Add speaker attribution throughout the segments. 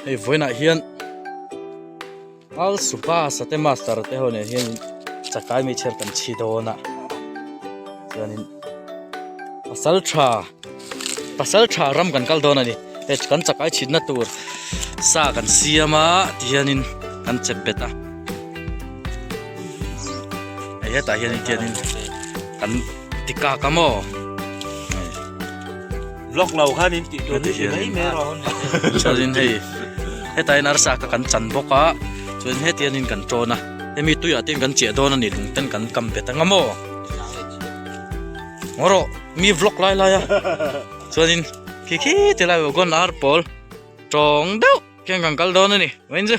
Speaker 1: Hei vawiinah hian Alsupa Sate Master te ho nen hian chakai meichher kan chhi dawn a chuanin pasal tha pasal tha ram kan kal dawn a ni hei kan chakai chhitna tur sa kan siam a tihianin kan chep bet a hei hetah hian tihianin kan ti kak a maw.
Speaker 2: Vlog lo khan in tih tur ni mai mai rawh.
Speaker 1: Chuanin hei hetah hian arsa kha kan chan bawk a chuan heti hianin kan tawn a hemi tuiah te hian kan chiah dawn a ni lung ten kan kam bet ang a maw ngaw rawh mi vlog lai lai a chuanin khi khi ti lai aw kawn ar pawl tawng deuh khian kan kal dawn a ni vawiin chu.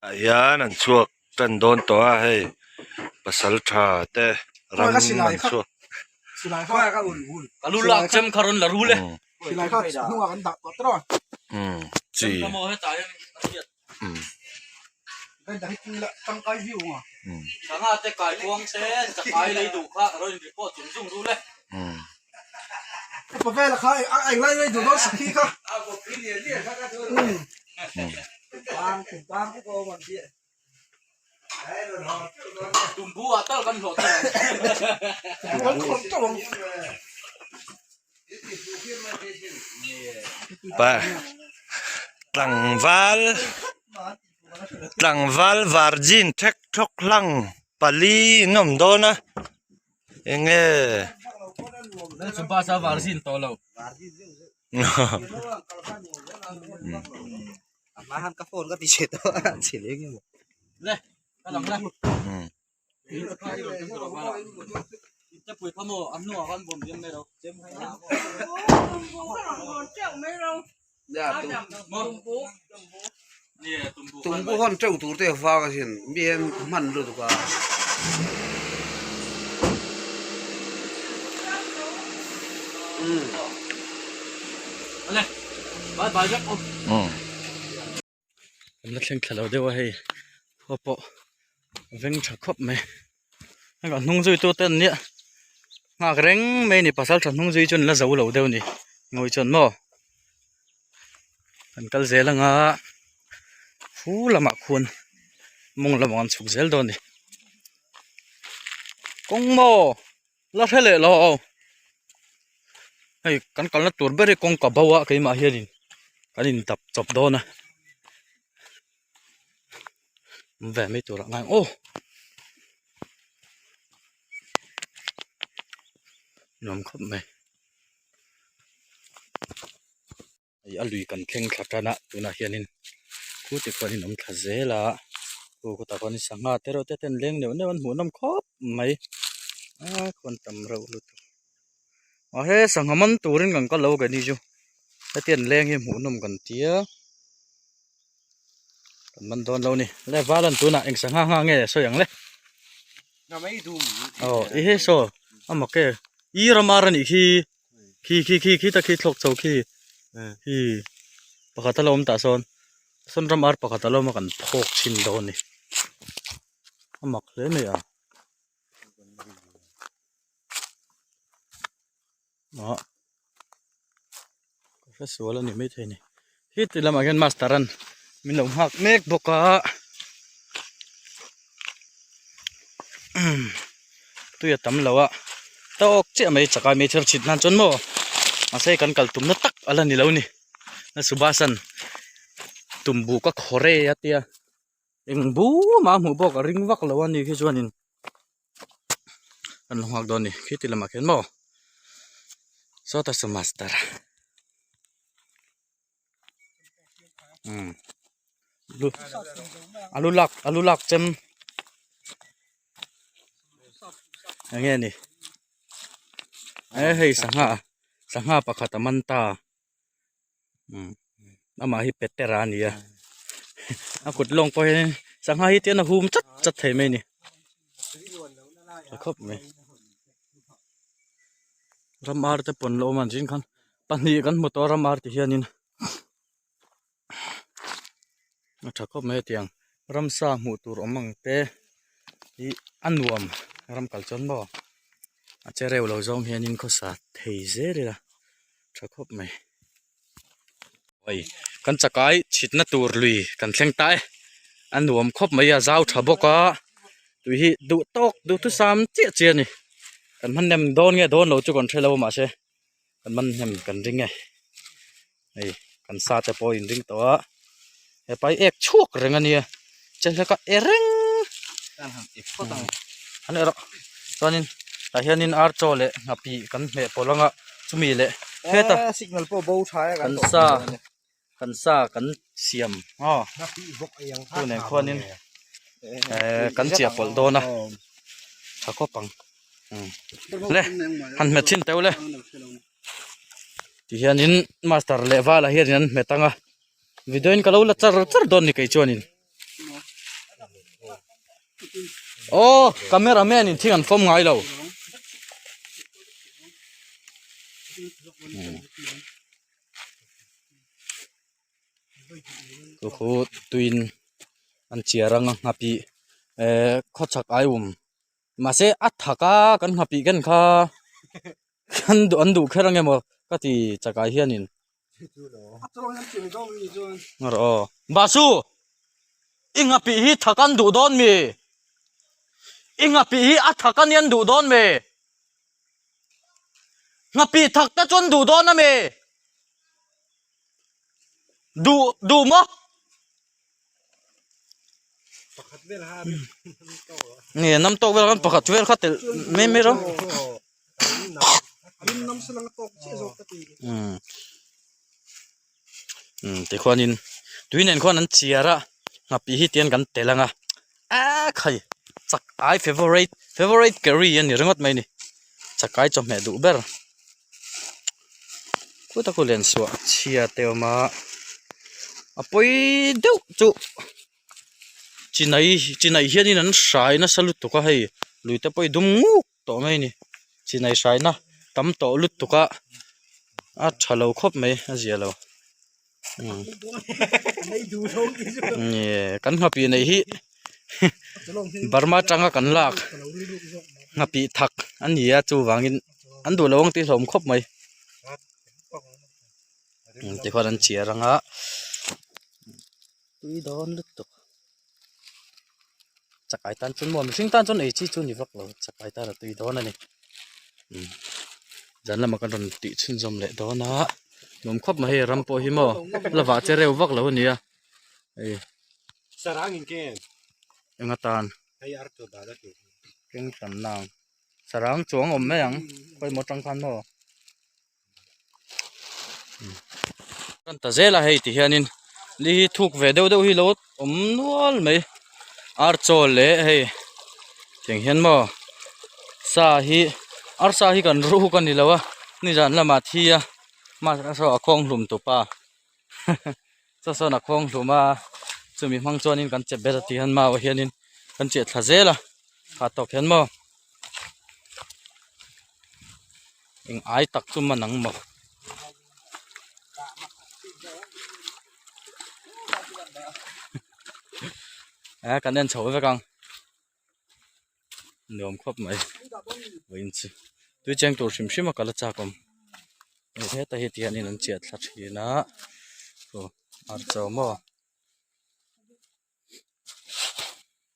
Speaker 2: Ah hian an chhuak tan dawn tawh a hei pasal tha te ram an chhuak.
Speaker 1: Ka lu lak chem kha rawn la rul e.
Speaker 2: Chi.
Speaker 1: Sangha te kai kuang te chakai lei duh kha rawn report zung zung rul e. Tumbu ah tal kan hlawh thei ang.
Speaker 2: Pa tlangval tlangval virgin thek thawk hlang pali an awm dawn a eng nge
Speaker 1: Chumpa sa virgin tawh lo. Le ka lang le. Te pui kha maw an hnungah khan bawm diam mai lo.
Speaker 3: Tumbu hawn teuh tur te vang asin mi hian hman lutuk a.
Speaker 1: Kan la thleng thla lo deuh a hei khua pawh a veng tha khawp mai hei kan hnung zui tu te an nia nghak reng mai a ni pasal tha hnung zui chu an la zo lo deuh a ni ngawi chuan maw kan kal zel anga khu lamah khuan mawng lamah an chhuk zel dawn a ni kawng maw. La hre leh lo hei kan kalna tur ber hi kawngka bo a keimah hianin kan in dap chawp dawn a awm ve mai turah ngai ang aw nuam khawp mai. Hei a lui kan thleng thla tan a tunah hianin khu te khuanin awm thla zel a khu khawtah khuanin sangha te reuh te ten leng neuh neuh an hmuh nawm khawp mai a khuan tam reuh lutuk a he sangha man turin kan kal lo keini chu hetiang an leng hi hmuh nawm kan tia kan man dawn lo a ni le valan tunah eng sangha nghah nge sawi ang le aw i he saw a mak e i ramar a nih khi. Khi khi khi khi ta khi thlawk chho khi khi pakhat a lo awm tah sawn sawn ram ar pakhat a lo awm a kan phawk chhin dawn a ni a mak hle mai a ah ka hre sual a ni maithei a ni heti lamah hian master an min lo nghak mek bawk a tui a tam lo a tawk chiah mai chakai mai thil chhit nan chuan maw mahse kan kal tumna tak a la ni lo ni Subhasan tumbu ka khawre a tia eng bum a hmuh bawk a ring vak lo a ni khi chuanin kan lo nghak dawn a ni khiti lamah khian maw sawta saw master a lu lak a lu lak chem eng nge ni e hei sangha sangha pakhat a man ta amah hi petera a ni a a kut lawng pawh hian sangha hi tian a hum chat chat thei mai a ni tha khawp mai ram ar te pawn la awm a zing khan pahnih kan hmu tawh a ram ar ti hianin a tha khawp mai hetiang ramsa hmuh tur awm ang te hi a nuam ram kal chuan maw a che reuh lo zawng hianin khawsa thei zel ila tha khawp mai. Kan chakai chhitna tur lui kan thleng ta e. A nuam khawp mai a zau tha bawk a tui hi duh tawk duh thusam chiah chiah a ni. Kan hman hnem dawn nge dawn lo chu kan hre lo mahse kan man hnem kan ring e. Hei kan sa te pawh in ring tawh a hepa hi ek chhuak reng a nia chelek a e reng an erawh chuanin tah hianin ar chaw leh nghapih kan hmeh pawlh anga chumi leh heta
Speaker 3: signal pawh bo tha e
Speaker 1: kan sa kan sa kan siam aw chu nen khuanin eh kan chiah pawlh dawn a tha khawp ang le han hmet thin teuh le. Tihianin master leh vala hianin an hmet ang a video in ka lo la char char dawn ni kei chuanin aw camera man in thing an fawm ngai lo chu khu tuiin an chiar ang a nghapih eh khawchhak aium Mahse a thak a kan nghapih ken kha an duh an duh kher ange maw ka ti chakai hianin ngarawh aw Basu i nghapih hi thak an duh dawn mi i nghapih hi a thak ania an duh dawn mi nghapih thak te chu an duh dawn ami duh duh maw. Nge nam tawk vel khan pakhat vel kha telh mai mai rawh umm tikhuanin tui nen khuan an chiar a nghapih hi tian kan telh ang a akhai chak ai favourite favourite curry a ni ringawt mai a ni chakai chawhmeh duh ber khuta khu len suah chhia te a awm a a pawi deuh chu chinai chinai hianin an hrai nasa lutuk a hei lui te pawh hi dum nguk tawh mai a ni chinai hraina tam tawh lutuk a a tha lo khawp mai a zia lo kan nghapih neih hi Burma atanga kan lak nghapih thak a ni a chuvangin an duh lo ang tih hlawm khawp mai tikhuan an chiar ang a tui dawn lutuk chakai tan chuan maw mihring tan chuan ei chi chu ni vak lo chakai tan a tui dawn a ni zan lamah kan rawn tih chhunzawm leh dawn a nuam khawp mai hei ram pawh hi maw la vah che reuh vak lo a nia hei eng atan keng tam nang sarang chuang awm mai ang khawimaw atang khan maw. Kan ta zel a hei ti hianin li hi thuk ve deuh deuh hi lo awm nual mai archaw leh hei tiang hian maw sa hi arsa hi kan ruk a ni lo a nizan lamah thi a mahse saw a khawng hlum tupa chaw sawn a khawng hlum a chumi hmang chuanin kan che ber a ti hian mau ah hianin kan chiah thla zel a kha tawk hian maw. Eng ai tak chu man ang maw. Eh kan en chho vek ang. Nuam khawp mai. Vawiin chu tui cheng tur hrim hrim a kal a chak awm. Hei heta hi tihianin an chiah thla thin a. Aw archaw maw.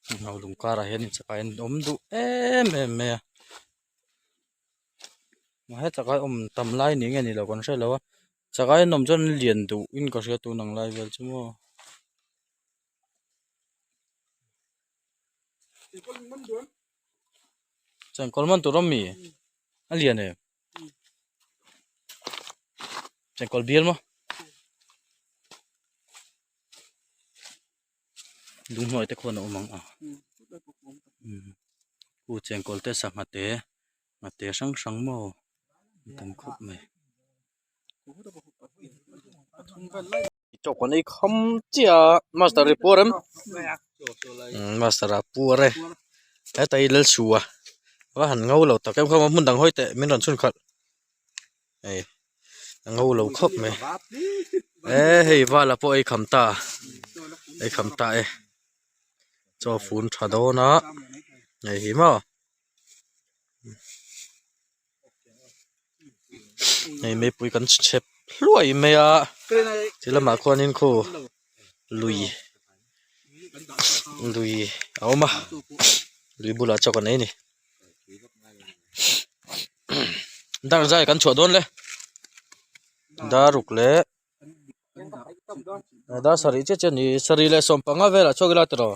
Speaker 1: Hnau lung karah hianin chakai an awm duh em em mai a he chakai awm tam lai ni nge ni lo kan hre lo a chakai an awm chuan an lian duh in ka hria tun ang lai vel chu maw. Chuan kawl man tur awm mi a lian em chuan kawl bial maw. Lunghnuai te khuan a awm ang a u chengkawl te sangha te ngha te hrang hrang maw an tam khawp mai. Chaw kan ei kham chiah a master hi puar em master a puar e heta hi lalsua a va han ngo lo tak em khaw hmun dang hawi teh min rawn chhun khalh. Hei a ngo lo khawp mai e hei vala pawh ei kham ta ei kham ta e chaw fun tha dawn a hei hi maw hei meipui kan chhep. hluai mai a ti lamah khuanin khu lui lui a awm a lui bulah chaw kan ei a ni dar zai kan chhuah dawn le dar ruk leh dar sarih chiah chiah a ni sarih leh sawmpanga velah chhuak ila tiraw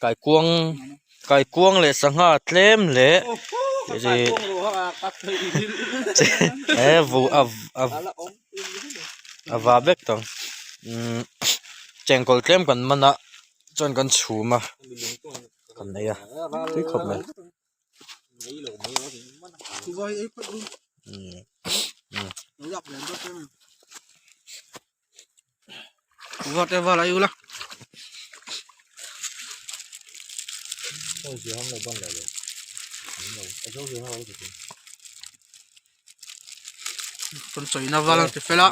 Speaker 1: kaikuang kaikuang leh sangha tlem leh he vu a a va vek tawh ang umm chengkawl tlem kan man a chuan kan chhum a kan ei a tui khawp mai.
Speaker 4: Kan chawina val an ti fel a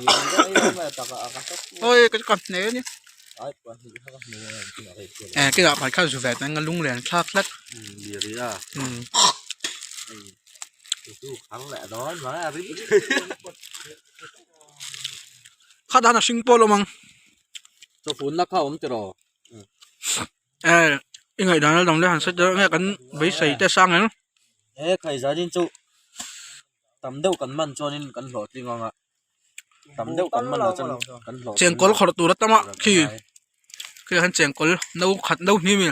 Speaker 4: awi ka ka hne a ni eh kila phai kha zu ve tang a lung len thlak tlat kha dan a hring pawh a awm ang eh i ngaihdan a dang le han set deuh nge kan beisei te sang em.
Speaker 1: He khaizanin chu tam deuh kan man chuanin kan hlawhtling ang a tam deuh kan man loh chuan kan hlawhtling
Speaker 4: Chengkawl khawrh tur a tam a khi khi ah hian chengkawl no khat no hnih ami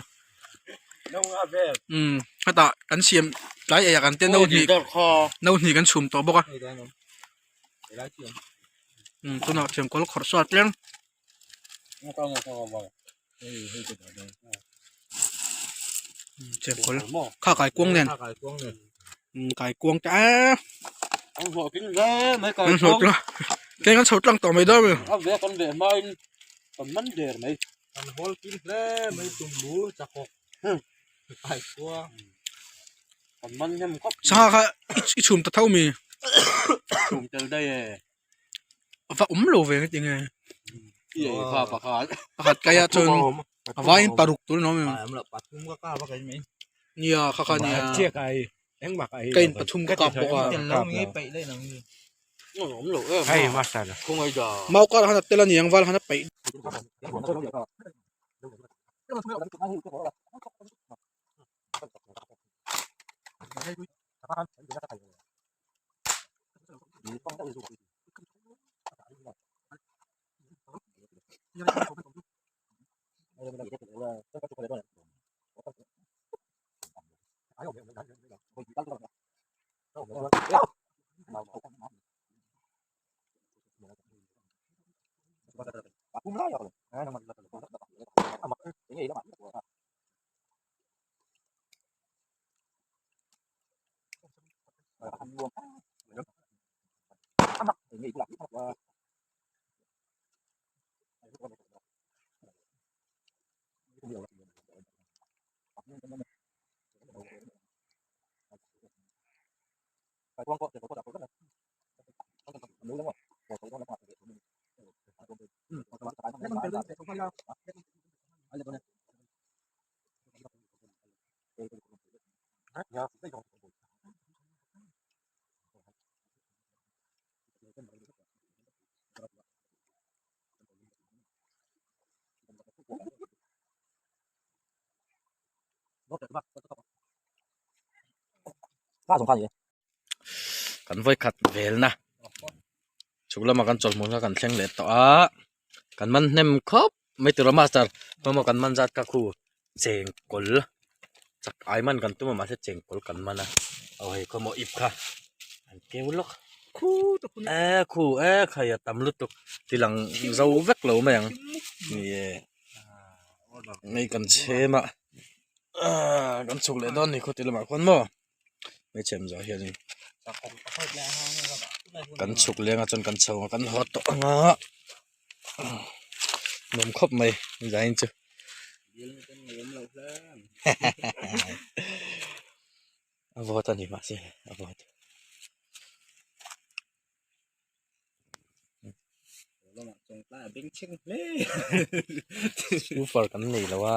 Speaker 4: umm hetah kan siam tlai eiah kan te no hnih no hnih kan chhum tawh bawk a umm tunah chengkawl khawrh saw a tlem. Chengkawl kha kaikuang nen kaikuang te eee an hlawh tlang keng an chho tlang tawh mai dawn a mi sangha kha i chhum ta tho mi va awm lo ve nge tinge pakhat kaia chuan a vaiin paruk tur an awm em nia kha kha nia ka in pathum ka kap bawk a mau kar han a tel a niang val han a peih.
Speaker 1: Kan vawikhat velna chhuk lama kan chawlhmun kha kan thleng leh tawh a kan man hnem khawp mai tura master hmawmah kan man zat kha khu chengkawl chak ai man kan tum a mahse chengkawl kan man a aw hei khawmaw ip kha an keu lawk e khu e khai a tam lutuk tilang zo vek lo mai ang ni e mei kan chhem a ahh kan chhuk leh dawn a ni khawti lamah khuan maw. Hmeichhe awm zawh hianin kan chhuk leng a chuan kan chho ang a kan haw tawh ang a nuam khawp mai zain chu a vawt a ni mahse a vawt. Woofer kan nei lo a.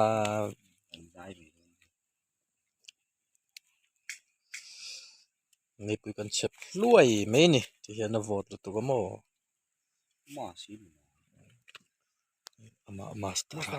Speaker 1: Meipui kan chhep hluai mai a ni ti hian a vawt lutuk a maw amah master a.